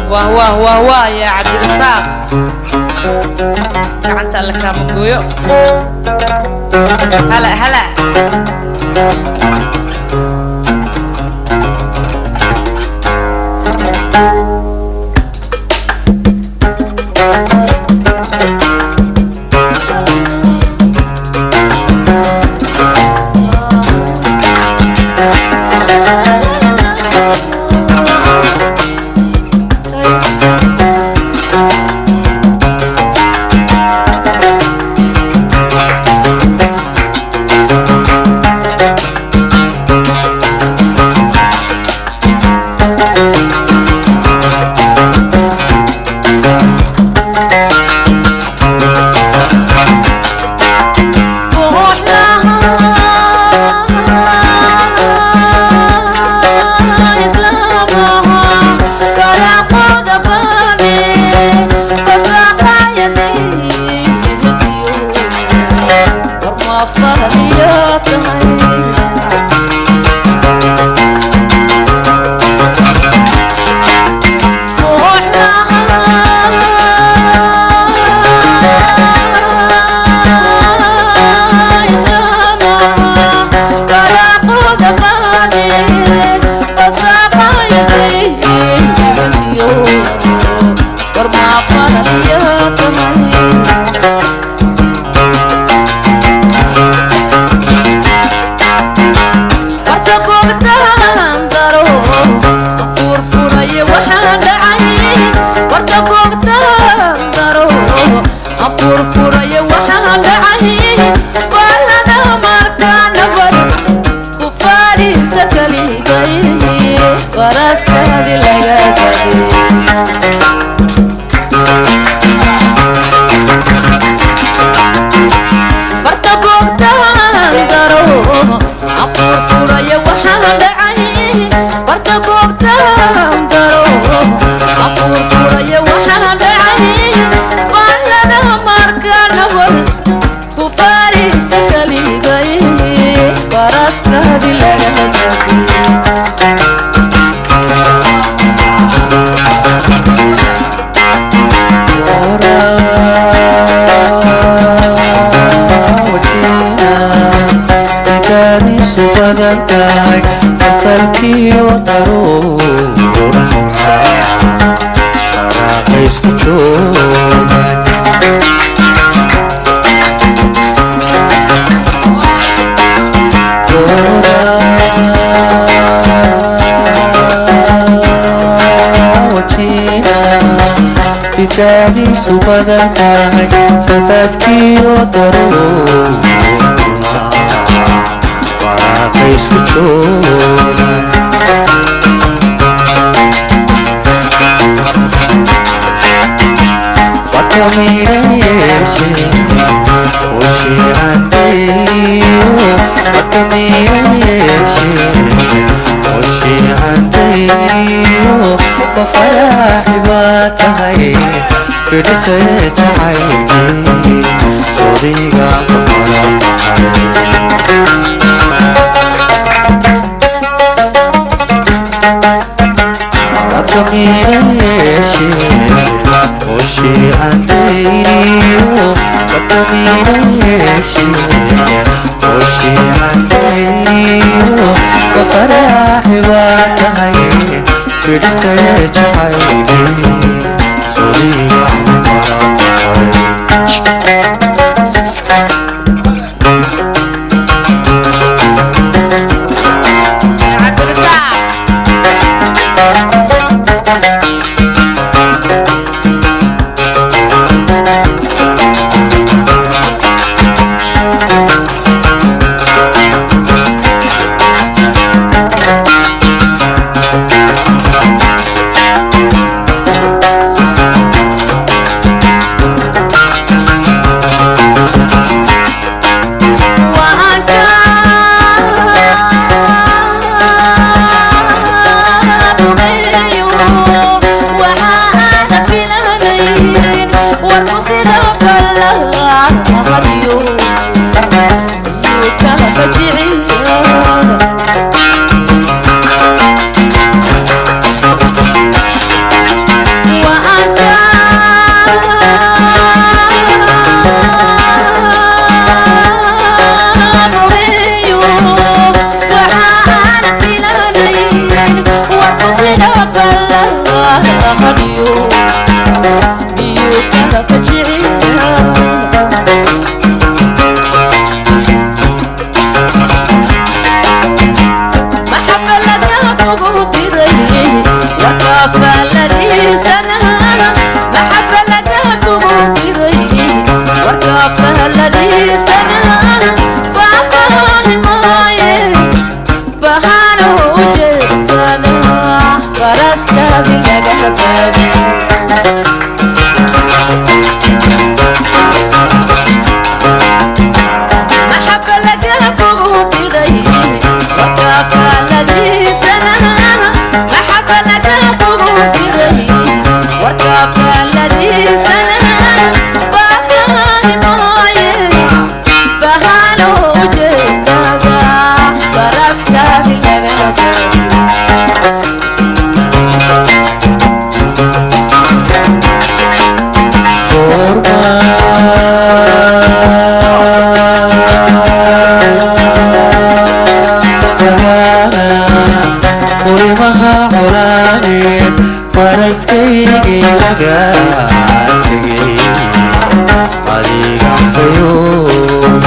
Wah wah wah wah ya Cabdirasaaq, gacanta Alle kaama gooyo. Hala hala. Fataadkiyo daruurtuna waraaqaysku joogan. Fatamira yeeshe oshicandayo, fatamira yeeshe oshicandayo, mafaraaxi baa tahay fidhisay jacaylkii sodiga ku farabaxay. Fatamira yeeshe oshicandayo, fatamira yeeshe oshicandayo, mafaraaxi baa tahay fidhisay jacaylkii sodiga ku farabaxay. Cabdirasaaq. Faaladiisana faahfaahi maaye, bahano ujeedada faraskaadi laga rabaadi. Maxaba laga kugu diray warka faaladiisana, maxaba laga kugu diray warka faaladiisana faahfaahi maaye, bahano ujeedada faraskaadi laga rabaadi. Qurimaha colaadeed faraskaygii laga tegay adiga fayoon.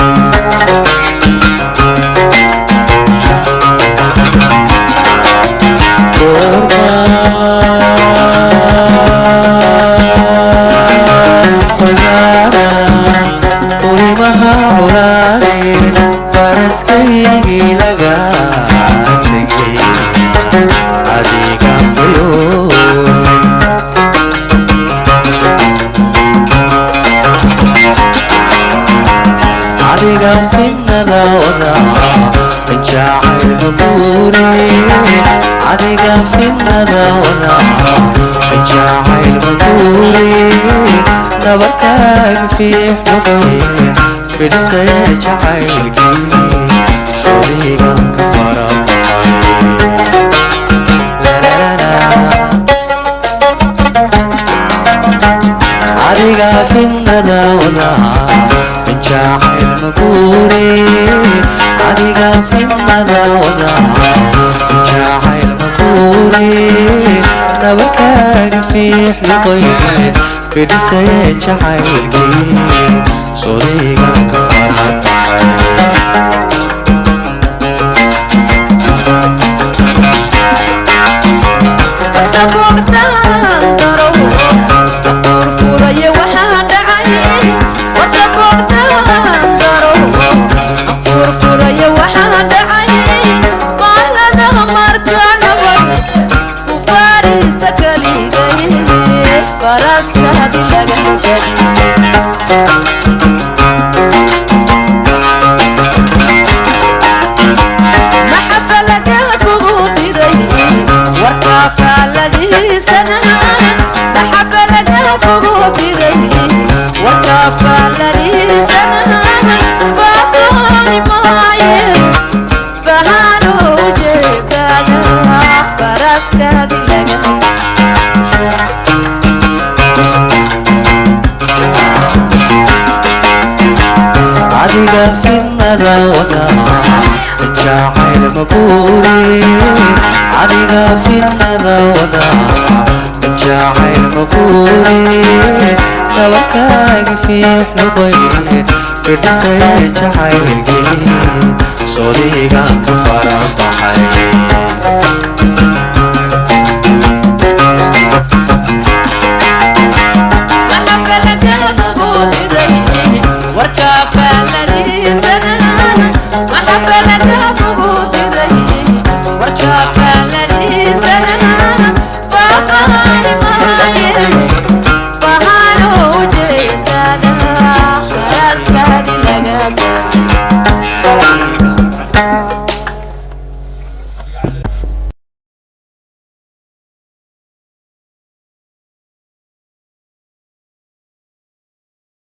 Qurimaha colaadeed faraskaygii laga tegay adiga fayoon. Adiga fidnada wada jacayl maguure, adiga fidnada wada jacayl maguure, nabarkaag fiix noqoye fidhsay jacaylkii sodiga ka farabaxay. Adiga fidnada wada jacayl maguure, adiga fidnada wada jacayl maguure, nabarkaaga fiix noqoye fidhisay jacaylkii sodiga ka farabaxay. Faraskaadi laga hogadi. Maxaba laga kugu diray warka faaladiisana, maxaba laga kugu diray warka faaladiisana faahfaahi maaye, bahano ujeedada faraskaadi laga. Adiga fidnada wada jacayl maguure, adiga fidnada wada jacayl maguure, nabarkaaga fiix noqoye fidhisay jacaylkii sodiga ka farabaxay.